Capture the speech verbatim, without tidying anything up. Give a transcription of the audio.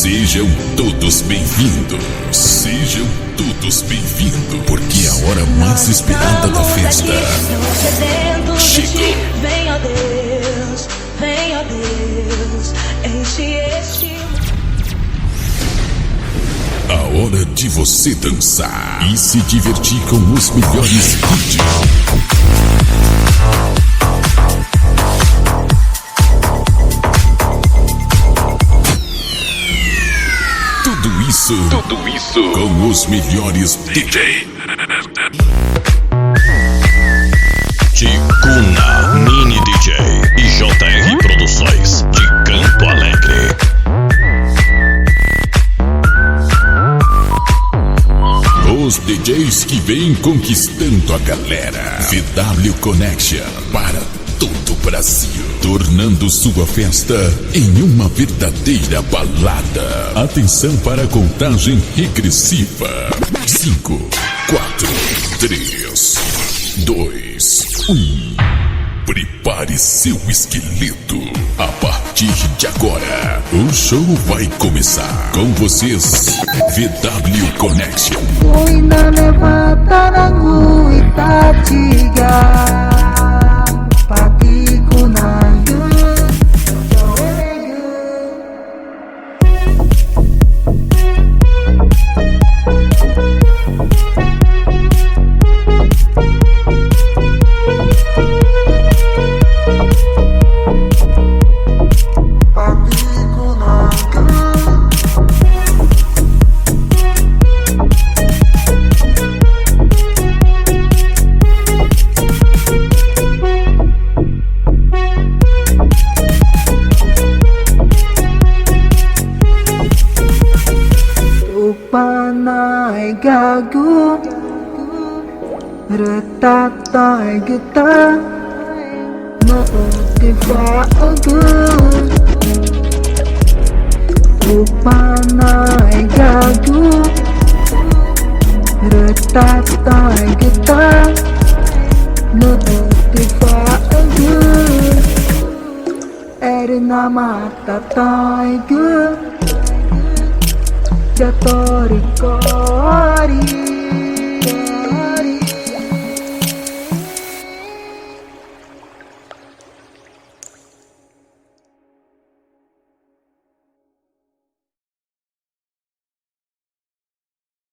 Sejam todos bem-vindos. Sejam todos bem-vindos, porque a hora mais esperada da festa chegou. Vem, ó Deus, vem, ó Deus, enche este. A hora de você dançar e se divertir com os melhores D Js. Tudo isso, tudo isso com os melhores D Js. Ticuna, Mini D J e J R Produções de Campo Alegre. Os D Js que vêm conquistando a galera. V W Connection para todo o Brasil, tornando sua festa em uma verdadeira balada. Atenção para a contagem regressiva. Cinco, quatro, três, dois, um. Prepare seu esqueleto. A partir de agora, o show vai começar. Com vocês, V W Connection. Foi na levata na ngui tatiga, patiku nangu. Tupanae gagu, rütatae güta, nüxü̃ tüxü̃ tüfaügü. Tupanae gagu, rütatae güta, nüxü̃ tüxü̃ tüfaügü. Erü namatataegü, ya torü coe